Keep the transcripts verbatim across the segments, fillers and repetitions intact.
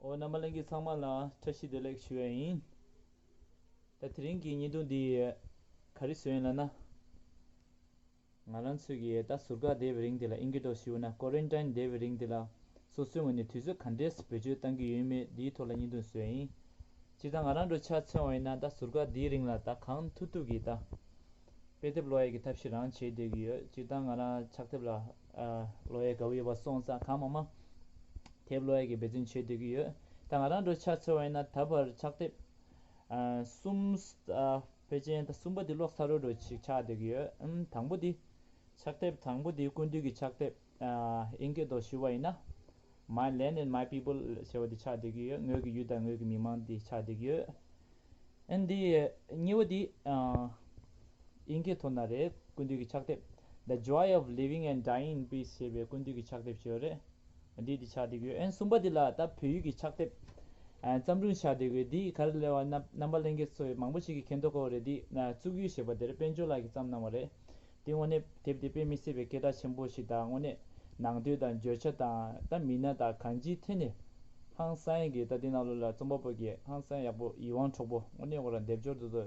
ཨོ། རྣམ་པ་ལྷན་རྒྱས་ཚང་མ་ལ་བཀྲ་ཤིས་བདེ་ལེགས་ཞུ་ཡ་ཡིན། ད་དེ་རིང་གི་བརྙན་ཐུང་འདི་ག་རེ་བཟོས་ཡིན་ལབ་ན། ང་རང་ཚོས་ཀྱི་ད་ཟུར་བཀག་བསྡད་པའི་རིང་འདི་ལ། ཨིན་སྐད་ཐོག་ཞུས་ན་ཀོ་རན་ཊིན་བསྡད་པའི་རིང་འདི་ལ་སོ་སོའི་ངོས་ནས་དུས་ཚོད་ག་འདྲས་བེད་སྤྱོད་གཏང་གི་ཡོད་མེད་འདིའི་ཐོག་ལ་བརྙན་ཐུང་བཟོས་ཡིན། སྤྱིར་བཏང་ང་རང་འདྲ་ཆ་མཚོན་པ་ཡིན་ན། ད་ཟུར་བཀག་འདིའི་རིང་ལ་ད་གང་ཐུབ་ཐུབ་ཀྱིས་ད་དཔེ་དེབ་ཀློག་ཡས་ཀྱི་ཐབས་ཤེས་རང་བྱེད་བསྡད་ཀྱི་ཡོད། སྤྱིར་བཏང་ང་རང་ཕྱག་དེབ་ལ་ཨ་ཀློག་ཡས་དགའ་པོ་ཡོད་པ་སོང་ཙང་གང་མང་མང་དེབ་ཀློག་ཡས་ཀྱི་འབད་བརྩོན་བྱེད་བསྡད་ཀྱི་ཡོད། ད་ང་རང་འདྲ་ཆ་མཚོན་པ་ཡིན་ན། ད་བར་ཕྱག་དེབ་ཨ་གསུམ། ཨ་ཕལ་ཆེར་ད་གསུམ་པ་འདི་ཀློག་ཚར་འགྲོ་འགྲོ་ཅིག་ཆགས་བསྡད་ཀྱི་ཡོད། ཨམ། དང་པོ་འདི། ཕྱག་དེབ་དང་པོ་འདི་སྐུ་མདུན་གྱི་ཕྱག་དེབ། ཨ་ཨིན་སྐད་ཐོག་ཞུ་བ་ཡིན་ན། My Land and My People ཞེས་པ་འདི་ཆགས་བསྡད་ཀྱི་ཡོད། ངོས་ཀྱི་ཡུལ་དང་ངོས་ཀྱི་མི་དམངས་འདི་ཆགས་བསྡད་ཀྱི་ཡོད། ཨན། འདི་གཉིས་པ་འདི་ཨ་ཨིན་སྐད་ཐོག་ན་རེད། སྐུ་མདུན་གྱི་ཕྱག་དེབ། The Joy of Living and Dying in Peace ཞེས་པའི་སྐུ་མདུན་གྱི་ཕྱག་དེབ་ཞིག་ཡོད་རེད། འདི་འདི་ཆགས་བསྡད་ཀྱི་ཡོད། ཨན། གསུམ་པ་འདི་ལ་ད་བོད་ཡིག་གི་ཕྱག་དེབ་ཨ་བརྩམས་སྒྲུང་ཆགས་བསྡད་ཀྱི་ཡོད། འདི་ག་རེ་ལབ་ན། རྣམ་པ་ལྷན་རྒྱས་ཚོ་མང་པོ་ཞིག་གིས་མཁྱེན་རྟོགས་ཡོད་རེད། འདི་ཨ་གཙུག་གཡུ་ཞེས་པ་དེ་རེད། དཔལ་འབྱོར་ལགས་ཀྱིས་བརྩམས་གནང་བ་རེད། དེ་དངོས་གནས་དེབ་དེ་དཔེ་མི་སྲིད་པའི་སྐད་གྲགས་ཆེན་པོ་ཞིག་དང་། དངོས་གནས་ནང་དོན་དང་བརྗོད་བྱ་དང་ད་མི་སྣ་དང་གང་ཅིའི་ཐད་ནས་ཧང་སང་ཡས་ཀྱི། ད་དེ་ནང་ལོགས་ལ་རྩོམ་པ་པོ་གིས་ཧང་སང་ཡག་པོ་ཡིད་དབང་འཕྲོག་པོ། དངོས་གནས་ཁོ་རང་སྡེབ་སྦྱོར་དེ་ཚོ་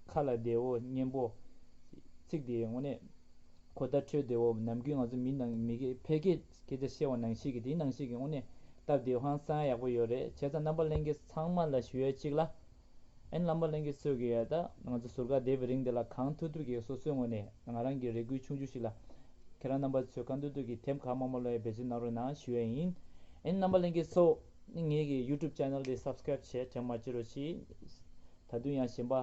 ཁ་ལ་བདེ་བོ་སྙན་པོ། ཚིག་དེ་དངོས་གནས་གོ་བརྡ་འཕྲོད་བདེ་བོ། ནམ་རྒྱུན་ང་ཚོ་མི་ནང་མི་སྐད་ཕལ་སྐད་སྐད་ཆ་བཤད་པ་ནང་བཞིན་གྱི། དེའི་ནང་བཞིན་གྱི་དངོས་གནས་སྟབས་བདེ་བོ་ཧང་སང་ཡག་པོ་ཡོད་རེད། བྱས་ཙང་རྣམ་པ་ལྷན་རྒྱས་ཚང་མ་ལ་ཞུ་ཡས་གཅིག་ལ། ཨན། རྣམ་པ་ལྷན་རྒྱས་ཚོས་ཀྱིས་ད་ང་ཚོ་ཟུར་བཀག་བསྡད་པའི་རིང་འདི་ལ་གང་ཐུབ་ཐུབ་ཀྱིས་སོ་སོའི་ངོས་ནས་ང་རང་གི་རེ་སྐུལ་ཆུང་ཆུང་ཞིག་ལ། ཁྱེད་རང་རྣམ་པ་ཚོས་གང་ཐུབ་ཐུབ་ཀྱིས་དེབ་གང་མང་མང་ཀློག་ཡས་འབད་བརྩོན་གནང་རོགས་གནང་ཞུ་ཡས་ཡིན། ཨན། རྣམ་པ་ལྷན་རྒྱས་ཚོ་ངེད་ཀྱི་YouTube channel དེ་subscribe བྱས་དྲན་མ་བརྗེད་རོགས་གྱིས། ད་དུང་ཡང་གཞན་པ་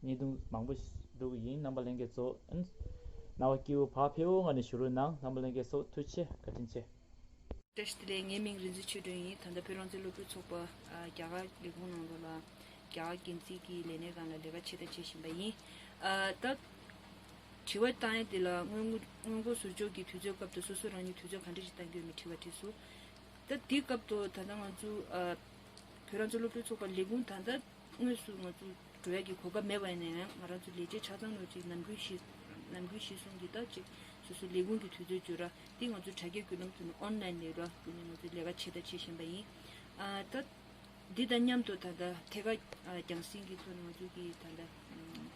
བརྙན་ཐུང་མང་པོ་ཞིག་འགྲོ་གི་ཡིན། རྣམ་པ་ལྷན་རྒྱས་ཚོ། ཨན། རྣ་བ་སྐྱིད་པོ་བག་ཕེབས་པོའི་ངང་ནས་བཞུགས་རོགས་གནང་། རྣམ་པ་ལྷན་རྒྱས་ཚོ་ཐུགས་རྗེ་ཆེ། བཀའ་དྲིན་ཆེ། བཀྲ་ཤིས་བདེ་ལེགས། ངའི་མིང་རིག་འཛིན་ཆོས་སྒྲོན་ཡིན། ད་ལྟ་བོད་རང་བཙན་སློབ་ཕྲུག་ཚོགས་པ་ཨ་རྒྱ་གར་ལས་ཁུངས་ནང་ལོགས་ལ་རྒྱ་གར་འགན་འཛིན་གྱི་ལས་སྣེ་སྒང་ལ་ལས་ཀ་བྱེད་ད་བྱེད་བཞིན་པ་ཡིན། ཨ་ད་དྲི་བ་བཏང་ཡས་དེ་ལ་སྔོན་སྔོན་འགོག་ཟུར་འཇོག་གི་དུས་ཚོད་སྐབས་དུ་སོ་སོ་རང་ཉིད་དུས་ཚོད་ག་འདྲ་ཞིག་བཏང་གི་ཡོད་མེད་དྲི་བ་དྲིས་སོང་། ད་དེའི་སྐབས་དུ་ད་ལྟ་ང་ཚོ་ཨ་བོད་རང་བཙན་སློབ་ཕྲུག་ཚོགས་པ་ལས་ཁུངས་ད་ལྟ་དངོས་སུ་ང་ཚོ་འགྲོ་ཡ་གི་གོ་སྐབས་མེད་པ་ཡིན་ན་ཡང་། ང་རང་ཚོ་ལས་བྱེད་ཆ་ཚང་ལོ་གཅིག་ནམ་རྒྱུན་གཞི་ནམ་རྒྱུན་གཞི་བཟུང་གི་ད་ཅིག་སོ་སོའི་ལས་ཁུངས་ཀྱི་དུས་ཚོད་བརྗོད་ར་དེ་ང་ཚོ་དྲ་རྒྱའི་བརྒྱུད་ལམ་དུ་ནས་ཨོན་ལན་ལས་ར་བརྒྱུད་ནས་ང་ཚོ་ལས་ཀ་བྱེད་ད་བྱེད་བཞིན་པ་ཡིན། ཨ་ད་འདི་དང་མཉམ་དུ་ད་ལྟ་ཐད་ཀར་ཨ་རྒྱང་སྲིང་གི་ཐོག་ནས་ང་ཚོ་གི་ད་ལྟ་ཨམ་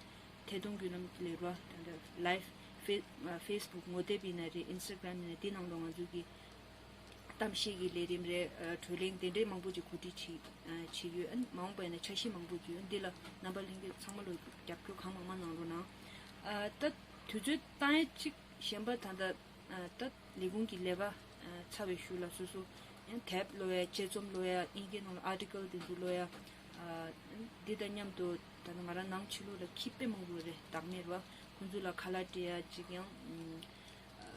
ཐད་གཏོང་བརྒྱུད་ལམ་ལས་ར་ད་ལྟ་ལའིབ་ཕེ་ཨ་ཕེ་སི་བུག་ངོ་དེབ་ཡིན་ན་རེད། ཨིན་སི་ཊ་གྷ་རམ་ཡིན་ན་དེ་ནང་ལོགས་ང་ཚོ་གི་གཏམ་བཤད་ཀྱི་ལས་རིམ་རེད། ཨ་བགྲོ་གླེང་དེ་འདྲའི་མང་པོ་ཅིག་གོ་སྒྲིག་བྱེད་ཨ་བྱེད་ཀྱི་ཡོད། ཨ་ནི་མ་འོངས་པ་ཡིན་ན་འཆར་གཞི་མང་པོ་ཅིག་ཡོད། འདི་ལ་རྣམ་པ་ལྷན་རྒྱས་ཚང་མ་ལོ་རྒྱབ་སྐྱོར་གང་མང་མང་གནང་རོགས་གནང་། ཨ་ད་དུས་ཚོད་བཏང་ཡས་གཅིག་གཞན་པ་ད་ལྟ་ཨ་ད་ལས་ཁུངས་ཀྱི་ལས་ཀ་ཨ་ཚར་བའི་གཞུག་ལ་སོ་སོ་ཡང་དེབ་ཀློག་ཡས། དཔྱད་རྩོམ་ཀློག་ཡས། ཨིན་སྐད་ནང་ལ་ཨར་ཊི་ཀལ་དེ་ཚོ་ཀློག་ཡས། ཨ་འདི་དང་མཉམ་དུ་ད་ལྟ་ང་རང་ནང་ཕྱི་ལོགས་ལ་ཁྱི་དཔེ་མང་པོ་རེད། བདག་མེད་རེད་བ། ཁོང་ཚོ་ལ་ཁ་ལག་སྤྲད་ཡས་ཅིག་ཡང་ཨ་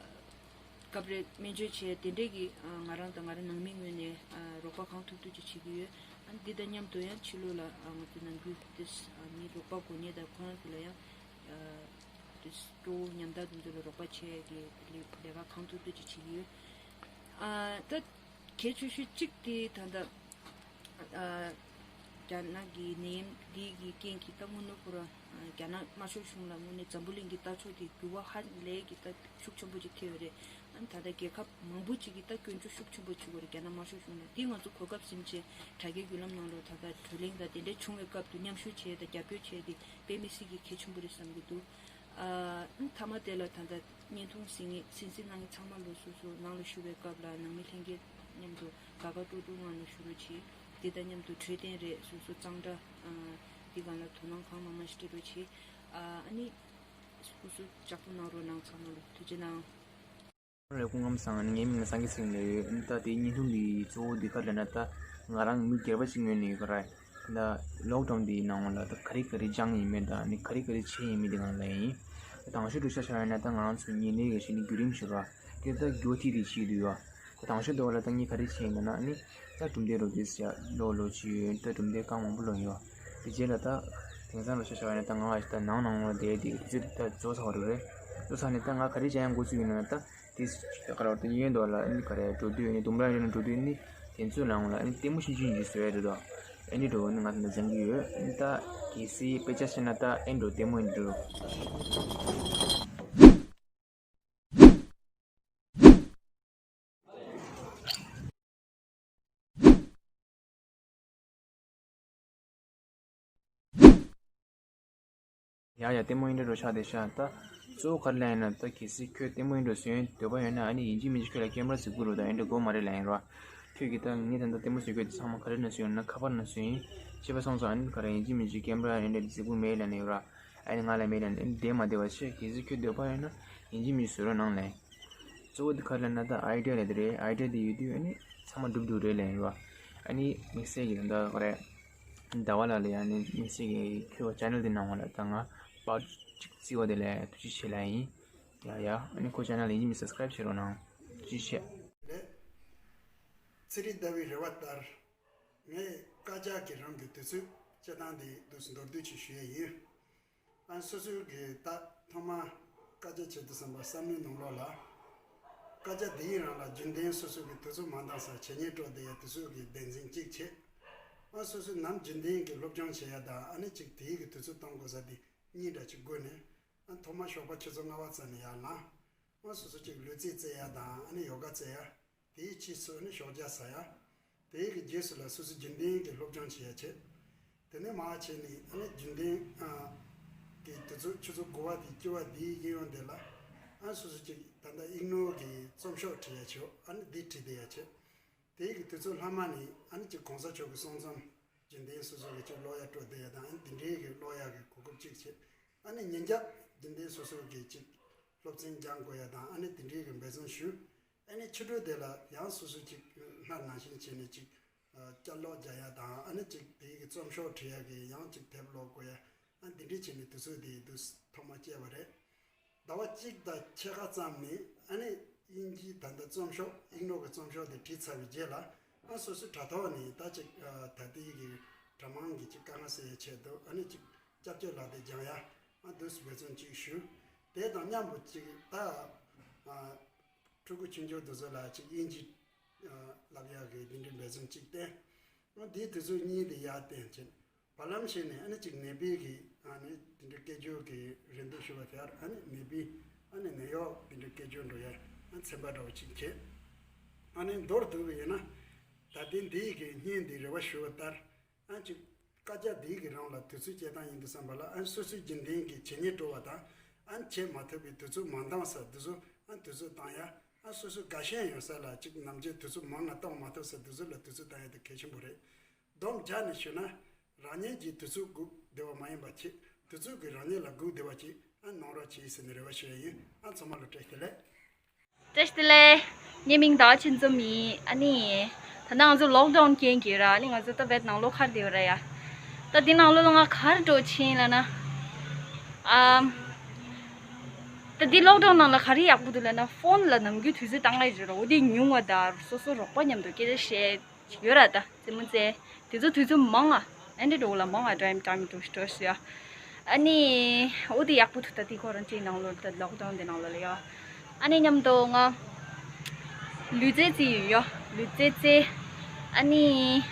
སྐབས་རེ་སྨན་བཅོས་བྱས་དེ་འདྲས་ཀྱི་ཨ་ང་རང་དང་ང་རང་ནང་མི་ངོས་ནས་ཨ་རོགས་པ་གང་ཐུབ་ཐུབ་ཅིག་བྱེད་ཀྱི་ཡོད། ཨ་འདི་དང་མཉམ་དུ་ཡང་ཕྱི་ལོགས་ལ་ཨ་ང་ཚོ་ནང་ཁུལ་དེ་ཨ་མི་རོགས་པ་གོ་གནས་དང་ཁོ་རང་ཚོ་ལ་ཡང་ཨ་དེ་སྤྲོ་བོ་ཉམ་ཐག་དེ་ཚོ་ལ་རོགས་པ་བྱེད་ཡས་ཀྱི་ལས་ལས་ཀ་གང་ཐུབ་ཐུབ་ཅིག་བྱེད་ཀྱི་ཡོད། ཨ་ད་གལ་ཆེ་ཤོས་གཅིག་དེ་ད་ལྟ་ཨ་རྒྱ་ནག་གི་ནད་ཡམས་འདི་གི་རྐྱེན་གྱིས་ད་དངོས་གནས་ཁོ་རང་ཨ་རྒྱ་ནག་དམར་ཤོག་གཞུང་ལ་དངོས་གནས་འཛམ་བུ་གླིང་གི་ལྟ་ཕྱོགས་དེ་འགྱུར་བ་ཧ་ལས་ཀྱི་ད་ཤུགས་ཆེན་པོ་ཅིག་ཐེབས་ཡོད་རེད། ཨ་ནི་ད་ལྟ་རྒྱལ་ཁབ་མང་པོ་ཅིག་གིས་ད་སྐྱོན་བརྗོད་ཤུགས་ཆེན་པོ་བྱེད་ཀྱི་ཡོད་རེད་རྒྱ་ནག་དམར་ཤོག་གཞུང་ལ། འདི་ང་ཚོ་གོ་སྐབས་ཟིན་བྱས་དྲ་རྒྱའི་བརྒྱུད་ལམ་ནང་ལོགས་ད་ལྟ་བགྲོ་གླེང་དང་དེ་འདྲའི་བྱུང་བའི་སྐབས་དུ་མཉམ་ཞུགས་བྱས་དང་རྒྱབ་སྐྱོར་བྱས་ཏེ་དཔེ་མི་སྲིད་ཀྱི་གལ་ཆེན་པོ་རེད་བསམ་གྱི་འདུག་ཨ་ནི་མཐའ་མ་དེ་ལ་ད་ལྟ་བརྙན་ཐུང་གཟིགས་མཁན་གསན་གཟིགས་གནང་མཁན་ཚང་མ་ལོ་སོ་སོ་ནང་ལ་བཞུགས་པའི་སྐབས་ལ་ནང་མི་ལྷན་རྒྱས་མཉམ་དུ་དགའ་དགའ་སྤྲོ་སྤྲོའི་ངང་ནས་བཞུགས་རོགས་གྱིས། དེ་དང་མཉམ་དུ་འཕྲོད་བསྟེན་རེད། སོ་སོ་གཙང་སྦྲ་ཨ་འདི་སྒང་ལ་དོ་སྣང་གང་མང་མང་ཞིག་སྤྲད་རོགས་གྱིས། ཨ་ནི་སྐུ་གཟུགས་ལྕགས་པོ་གནང་རོགས་གནང་། ཚང་མ་ལ་ཐུགས་རྗེ་གནང་། ལས་སྐུ་ཁམས་བཟང་། ངའི་མིང་ལ་སངས་རྒྱས་ཟེར་གྱི་ཡོད། ད་དེའི་བརྙན་ཐུང་འདི་གཙོ་བོ་འདི་ག་རེ་ལབ་ན། ད་ང་རང་མི་སྒེར་པ་ཞིག་ངོས་ནས་ག་རེ་ད་ལོག་ཌའུན་འདིའི་ནང་ལ་ད་ག་རེ་ག་རེ་སྦྱངས་ཡིན་མིན་དང་ནི་ག་རེ་ག་རེ་བྱས་ཡིན་མིན་དེ་གང་ལ་ཡིན། ད་དང་ཤོས་དུ་ཆ་བཞག་ཡིན་ན། ད་ང་རང་ཚོ་ཉིན་རེ་གི་ཞིག་ནི་བརྒྱུད་རིམ་ཞིག་ར་དེ་ད་འགྱུར་ཐིག་རེ་བྱེད་དུས་ཡོད། ད་དང་ཤོས་དུ་བ་ལ་ད་ངས་ག་རེ་བྱས་ཡིན་ན་ནི། ད་གྲུབ་མཐའི་རོ་དེ་ཟེར་ལོ་ལོ་ཅི་ཡོད། ད་གྲུབ་མཐའི་རྐང་མང་པོ་ལོ་ཡོད། དེ་རྗེས་ལ་ད་དེང་སང་ལ་ཆ་བཞག་ཡིན་ན། ད་ང་ད་ནང་ནང་ལ་བསྡད་དེ་དུས་ཚོད་ད་རྫོགས་ཚར་བ་རེད། རྫོགས་ཚར་ནས་ད་ང་ག་རེ་བྱ་ཡང་འགོ་ཚུགས་ཡིན་ན། ད་དེ་ག་རེ་ད་གཡོན་དུ་ལ་ཨ་ནི་ག་རེ་འགྲོ་དུས་ནི་ལྡུམ་ར་ཡོད་ན་འགྲོ་དུས་ནི་དེ་ཚོའི་ནང་ལ་ཨ་ནི་ལྟད་མོ་ཤིན་ཤིན་ཅིག་བཟོ་ཡ་རེད་དོ། ཨ་ནི་འགྲོ་ནི་ང་ད་ནི་སྦྱང་གི་ཡོད། ཨ་ནི་ད་གལ་སྲིད་དཔེ་ཆ་བཤད་ན་ད་ཨ་ནི་འགྲོ་ལྟད་མོ་ཨ་ནི་འགྲོ། ཡ་ཡ། ལྟད་མོ་འདི་འདྲ་ཆགས་བསྡད་ཤག་ད་གཙོ་བོ་ག་རེ་ལབ་ཡིན་ན། ད་གལ་སྲིད་ཁྱོད་ལྟད་མོ་འདི་འདྲ་བཟོ་འདོད་པ་ཡོད་ན། ཨ་ནི་ཡིན་གཅིག་མིན་གཅིག་ཁྱོད་ལ་ཀེམ་ར་ཟིག་དགོས་རེད། ད་འདི་འདྲ་དགོས་མ་རེད་ལབ་ཡིན་ར། ཁྱོད་ཀྱིས་ད་ངས་ད་ལྟ་ལྟད་མོ་བཟོ་རྒྱུ་དེ་ཚང་མ་ག་རེ་ནས་བཟོས་ཡོད་ན། ཁ་པར་ནས་བཟོས་ཡིན། ཤེས་པ་སོང་ཙང་ཨ་ནི་ག་རེ་ཡིན་གཅིག་མིན་གཅིག་ཀེམ་ར་འདི་འདྲ་ཟིག་དགོས་མེད་ལབ་ནས་ཡོད་ར། ཨ་ནི་ང་ལ་མེད་ལབ་ནས་བསྡད་མ་བསྡད་པ་བྱས། གལ་སྲིད་ཁྱོད་འདོད་པ་ཡོད་ན་ཡིན་གཅིག་མིན་གཅིག་བཟོ་རོགས་གནང་ལབ་ཡིན། གཙོ་བོ་དེ་ག་རེ་ལབ་ན། ད་ཨའི་ཌི་ཡ་ལབ་དེ་རེད། ཨའི་ཌི་ཡ་དེ་ཡོད་དུས་ཨ་ནི་ཚང་མ་འགྲུབ་འགྲོ་རེད་ལབ་ཡིན་ར། ཨ་ནི་དམིགས་བསལ་གྱི་ད་ལྟ་ག་རེ། ཟླ་བ་ལགས་ལ་ཡང་ནི་དམིགས་བསལ་གྱི་ཁྱོད་ཆེ་ནལ་འདི་ནང་ལ་ད་ང་པར་གཅིག་བརྩི་བ་དེ་ལ་ཐུགས་རྗེ་ཆེ་ལབ་ཡིན། ཡ་ཡ། ཨ་ནི་ཁོ་ཆེ་ནལ་ཡིན་གཅིག་མིན་སབ་སི་ཀ་རའིབ་བྱེད་རོགས་གནང་། ཐུགས་རྗེ་ཆེ། ཚེ་རིང་ཟླ་བའི་རེ་བ་ལྟར། ངས་བཀའ་རྒྱ་གི་རང་གི་དུས་ཚོད་སྤྱོད་སྟངས་དེ་འདུག་མདོར་བསྡུས་ཅིག་ཞུ་ཡས་ཡིན། ཨ་སོ་སོའི་གི་ད་ཐོག་མ་བཀའ་རྒྱ་བྱེད་དུས་ཙམ་པ་བསམ་བློའི་ནང་ལོགས་ལ། བཀའ་རྒྱ་དེའི་རང་ལ་རྒྱུན་ལྡན་སོ་སོ་གི་དུས་ཚོད་མ་འདང་ས་བྱེད་ཉེས་སྤྲོ་བསྡད་ཡ་དེ་ཚོ་གི་བདེན་འཛིན་གཅིག་བྱེད། ཨ་སོ་སོའི་ནམ་རྒྱུན་ལྡན་གྱི་སློབ་སྦྱོང་བྱེད་ཡ་དང་ཨ་ནི་གཅིག་དེའི་གི་དུས་ཚོད་གཏོང་དགོས་ས་དེ་གཉིས་འདྲ་གཅིག་བགོས་ནས། ཨ་ཐོག་མ་ཞོགས་པ་ཆུ་ཚོད་ལྔ་པ་ཙམ་ནས་ཡར་ལངས། ཨ་སོ་སོ་གཅིག་ལུས་རྩལ་རྩེ་ཡ་དང་ཨ་ནི་ཡོ་ག་རྩེ་ཡ། དེའི་ཕྱིས་སུ་ཨ་ནི་ཞོགས་ཇ་ཟ་ཡ། དེའི་གི་རྗེས་སུ་ལ་སོ་སོ་རྒྱུན་ལྡན་གྱི་སློབ་སྦྱོང་བྱེད་ཡ་བྱེད། དེ་ནས་མར་བྱས་ནས་ཨ་ནི་རྒྱུན་ལྡན་ཨ་གི་དུས་ཚོད་ཆུ་ཚོད་དགུ་པ་དེ་བཅུ་པ་དེའི་གཡས་གཡོན་དེ་ལ། ཨ་སོ་སོ་གཅིག་ད་ལྟ་ཨིག་ནོར་གྱི་རྩོམ་ཤོག་བྲིས་ཡ་བྱེད། ཨ་ནི་འདི་བྲིས་བསྡད་ཡ་བྱེད། དེའི་གི་དུས་ཚོད་ལྷག་མ་ནི་ཨ་ནི་གཅིག་གོང་ས་མཆོག་གི་གསུང་རྩོམ་རྒྱུན་ལྡན་སོ་སོ་གི་གཅིག་ཀློག་ཡ་སྤྲོ་བསྡད་ཡ་དང་ཨ་ནི་འདི་འདྲའི་གི་ཀློག་ཡ་གི་གོ་སྐབས་གཅིག་བྱེད། ཨ་ནི་ཉིན་རྒྱབ་རྒྱུན་ལྡན་སོ་སོ་གི་གཅིག་སློབ་ཚན་སྦྱང་དགོས་ཡ་དང་ཨ་ནི་དེ་འདྲའི་གི་འབད་བརྩོན་ཞུ། ཨ་ནི་ཕྱི་དྲོ་དེ་ལ་ཡང་སོ་སོ་གཅིག་སྔར་ནང་བཞིན་བྱས་ནས་གཅིག་བསྐྱར་ཀློག་རྒྱག་ཡ་དང་ཨ་ནི་གཅིག་དེའི་གི་རྩོམ་ཤོག་བྲིས་ཡ་གི་ཡང་གཅིག་དེབ་ཀློག་དགོས་ཡ། ཨ་འདི་འདྲའི་བྱས་ནས་དུས་ཚོད་དེ་དུས་ཐོག་མ་སྐྱེལ་བ་རེད། ཟླ་བ་གཅིག་དང་ཕྱེད་ཀ་ཙམ་ནས་ཨ་ནི་དབྱིན་ཇིའི་ད་ལྟ་རྩོམ་ཤོག་ཨིག་ནོར་གྱི་རྩོམ་ཤོག་དེ་བྲིས་ཚར་བའི་རྗེས་ལ། ཨ་སོ་སོའི་དྲ་ཐོག་ནས་ད་ཅིག་ཨ་ད་ལྟའི་གི་དྲ་མང་གི་ཅིག་དཀའ་ངལ་སེལ་ཡའི་ཆེད་དུ་ཨ་ནི་ཅིག་སྐྱབས་བཅོལ་ལག་དེབ་སྦྱང་ཡ་ཨ་འདུག་སེ་འབད་བརྩོན་ཅིག་ཞུ། དེ་དང་མཉམ་པོ་ཅིག་ད་ཨ་ཕྲུ་གུ་ཆུང་ཆུང་དེ་ཚོ་ལ་ཅིག་དབྱིན་ཇི་ཨ་བསླབ་ཡ་གི་འདི་འདྲའི་འབད་བརྩོན་ཅིག་བསྟེན། ཨ་འདིའི་དུས་ཚོད་གཉིས་དེ་ཡར་བསྟན་ཕྱིན། བར་ལམ་ཞིག་ནས་ཨ་ནི་ཅིག་ནེ་པི་གི་ཨ་ནི་དེ་འདྲའི་སྐད་སྒྱུར་གི་རེ་འདུན་ཞུ་བ་དེར་ཨ་ནི་ནེ་པི་ཨ་ནི་ནེའུ་ཡོག་དེ་འདྲའི་སྐད་སྒྱུར་འགྲོ་ཡ་ཨ་ཚན་པ་འདྲ་བོ་ཅིག་བྱེད། ཨ་ནི་མདོར་བསྡུས་པ་ཡིན་ན། ད་ལྟའི་འདིའི་གི་བརྙན་འདི་རེ་བ་ཞུ་བ་ལྟར། ཨ་ཅིག་བཀའ་རྒྱ་འདིའི་གི་རང་ལ་དུས་ཚོད་སྐྱེལ་སྟངས་ཡིན་དུས་ཙམ་པ་ལ་ཨ་སོ་སོའི་རྒྱུན་ལྡན་གྱི་བྱེད་ཉེས་སྤྲོ་བ་དང་ཨ་བྱེད་མ་ཐུབ་པའི་དུས་ཚོད་མ་འདང་ས་དེ་ཚོ་ཨ་དུས་ཚོད་བཏང་ཡ། ཨ་སོ་སོའི་དགའ་ཞེན་ཡོད་ས་ལ་ཅིག་ནམ་རྒྱུན་དུས་ཚོད་མང་ང་གཏོང་མ་ཐུབ་ས་དེ་ཚོ་ལ་དུས་ཚོད་བཏང་ཡ་དེ་གལ་ཆེན་པོ་རེད། སྡོམ་རྒྱག་ནས་ཞུ་ན། རང་ཉིད་ཀྱི་དུས་ཚོད་སྒུག་བསྡད་པ་མ་ཡིན་པ་བྱེད། དུས་ཚོད་ཀྱིས་རང་ཉིད་ལ་སྒུག་བསྡད་པ་ཅིག་ཨ་གནང་རོགས་གྱིས་ཟེར་ནས་རེ་བ་ཞུ་ཡ་ཡིན། ཨ་ཚང་མ་ལ་བཀྲ་ཤིས་བདེ་ལེགས། བཀྲ་ཤིས་བདེ་ལེགས། ངའི་མིང་ཟླ་བ་ཆོས་འཛོམས་ཡིན། ཨ་ནི། ད་ལྟ་ང་ཚོ་ལོག་ཌའུན་རྐྱེན་གྱིས་ར་ཨ་ནི་ང་ཚོ་ད་བེད་ནང་ལོགས་ཁར་བསྡད་ཡོད་ར་ཡ། ད་འདི་ནང་ལོགས་ལ་ང་ག་རེ་འདྲ་བྱེད་ཡིན་ལབ་ན། ཨམ། ད་འདི་ལོག་ཌའུན་ནང་ལ་ག་རེ་ཡག་པོ་འདུག་ལབ་ན་ཕོན་ལ་ནམ་རྒྱུན་དུས་ཚོད་བཏང་ཡ་ཡོད་ར། འོ་དེ་ཉུང་བ་དང་སོ་སོ་རོགས་པ་མཉམ་དུ་སྐད་ཆ་བཤད། ཡོད་ར། ད་རྩེད་མོ་རྩེ། དེ་ཚོ་དུས་ཚོད་མང་ང་། ཨ་འདྲ་འགྲོ་ལ་མང་ང་ཊའིམ་ཊའིམ་འགྲོ་འགྲོ་ཞུ་ཡ། ཨ་ནི། འོ་དེ་ཡག་པོ་འདུག་ད་དེ་ཁོ་རང་ཅིག་ནང་ལོགས་ད་ལོག་ཌའུན་དེ་ནང་ལོགས་ལ་ཡ། ཨ་ནི་མཉམ་དུ་ང་ལུས་རྩལ་རྩེ་ཡོད་ཡ། ལུས་རྩལ་རྩེ། ཨ་ནི།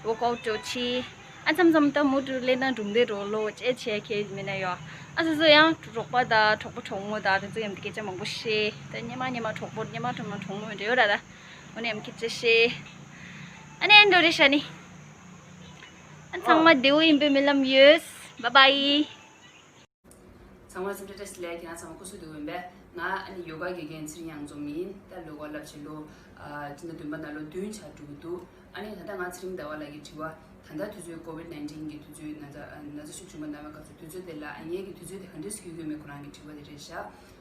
ཝོག་ཨའུཊ་འགྲོ་བྱེད། ཨ་མཚམས་མཚམས་ད་མུ་ཏུ་ལེ་ན་སྒྲུང་དེ་འགྲོ་ལོ་ཅེ་ཆེ་ཁེ་མིན་ན་ཡ། ཨ་སོ་སོ་ཡང་རོགས་པ་ད་གྲོགས་པོ་གྲོགས་མོ་ད་དེ་ཚོ་མཉམ་དུ་སྐད་ཆ་མང་པོ་བཤད། ད་སྙེ་མ་སྙེ་མ་གྲོགས་པོ་སྙེ་མ་གྲོགས་མོ་གྲོགས་མོ་འདྲ་ཡོད་ར་ད། འོ་ནས་ཡང་སྐད་ཆ་བཤད། ཨ་ནི་ཨ་འགྲོ་རེད་ཤག་ནི། ཨ་ཚང་མ་བདེ་པོ་ཡིན་པའི་སྨོན་ལམ་ཡོད། བྷའི་བྷའི། ཚང་མ་ཚུར་བཀྲ་ཤིས་བདེ་ལེགས། ཁྱེད་རང་ཚང་མ་སྐུ་གཟུགས་བདེ་པོ་ཡིན་པས། ང་ཨ་ནི་ཡོ་ག་དགེ་རྒན་ཚེ་རིང་གཡང་འཛོམས་ཡིན། ད་ལོ་ག་ལབ་བྱས་ལོ། ཨ་སྤྱི་ཟླ་བདུན་པ་ནང་ལོ་བདུན་ཆགས་འགྲོ་གི་འདུག་ཨ་ནི་ད་ལྟ་ང་ཚེ་རིང་ཟླ་བ་ལགས་ཀྱི་དྲི་བ། ད་ལྟ་དུས་ཚོད་ཀོ་ཝིད་ནའིན་ཊིན་གྱི་དུས་ཚོད་ན་ཚ་ན་ཚ་ཤུགས་ཆེན་པོ་ན་བའི་སྐབས་སུ་དུས་ཚོད་དེ་ལ་ཨ་ངེད་ཀྱི་དུས་ཚོད་དེ་ག་འདྲས་སེ་འཁྱོལ་གྱི་ཡོད་མེད་ཁོ་རང་གི་དྲི་བ་དེ་རེད་ཤག་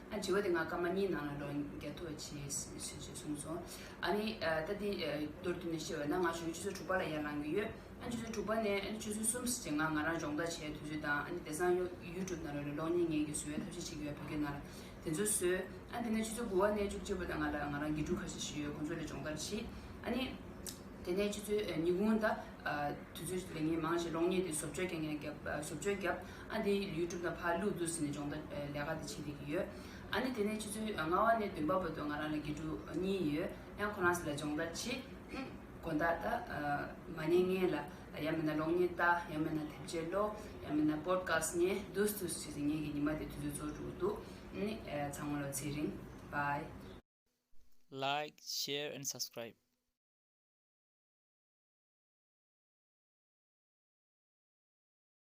ཨ་དྲི་བ་དེ་ང་སྐར་མ་གཉིས་ནང་ལ་ལན་རྒྱག་ཐུབ་པ་བྱེད་ཞེས་ཞེས་གསུངས་སོང་། ཨ་ནི་ཨ་ད་དེ་ཨ་མདོར་བསྡུས་ནས་བཤད་པ་ན་ང་གཞུག་ཆུ་ཚོད་དྲུག་པ་ལ་ཡར་ལངས་ཀྱི་ཡོད། ཨ་ཆུ་ཚོད་དྲུག་པ་ནས་ཨ་ཆུ་ཚོད་གསུམ་ཙམ་ང་ང་རང་སྦྱོང་བརྡར་བྱས་དུས་ཚོད་དང་ཨ་ནི་དེང་སང་ཡུ་ཡུ་ཊུབ་ནང་ལ་གློག་བརྙན་ངེད་ཀྱིས་བཟོ་ཡ་ཐབས་ཤེས་བྱེད་ཀྱི་ཡོད་བོད་སྐད་ནང་ལ། དེ་ཚོ་བཟོས། ཨ་དེ་ནས་ཆུ་ཚོད་དགུ་པ་ནས་བཅུ་གཅིག་པ་དང་ང་ལ་ང་རང་དགེ་ཕྲུག་ཁ་ཤས་ཤིག་ཡོད། ཁོང་ཚོ་ལ་སྦྱོང་བརྡར་བྱེད། ཨ་ནི། དེ་ནས་ཆུ་ཚོད་ཨ་ཉིན་གུང་དང་ཨ་དུས་ཚོད་ལས་ངན་མང་ཞིག་གློག་བརྙན་དེ་བཟོ་བཅོས་རྐྱང་རྐྱང་རྒྱབ། ཨ་བཟོ་བཅོས་རྒྱབ། ཨ་དེ་ཡུ་ཊུབ་ནང་ཕར་བླུགས་འདུག་ཟེར་ནས་སྦྱོང་བརྡར་ཨ་ལས་ཀ་དེ་བྱེད་བསྡད་ཀྱི་ཡོད། ཨ་ནི་དེ་ནས་ཆུ་ཚོད་ཨ་ལྔ་པ་ནས་བདུན་པ་བར་དུ་ང་རང་ལ་དགེ་ཕྲུག་གཉིས་ཡོད། ཡང་ཁོ་རང་ཚོ་ལ་སྦྱོང་བརྡར་བྱེད། ཨ་དགོང་དག་ད་ཨ་མ་ཉལ་སྔོན་ལ་ཡང་མིན་ན་གློག་བརྙན་ལྟ། ཡང་མིན་ན་དེབ་ཆ་ཀློག། ཡང་མིན་ན་པོཌ་ཁ་སི་ཊི་ཉན། འདུག་སེ་འདུག་སེ་བྱས་ཏེ་ངེད་ཀྱི་ཉི་མ་དེ་དུས་ཚོད་འཚོལ་འགྲོ་གི་འདུག་ཨ་ནི་ཨ་ཚང་མ་ལ་ཚེ་རིང་། བྷའི། Like, share and subscribe.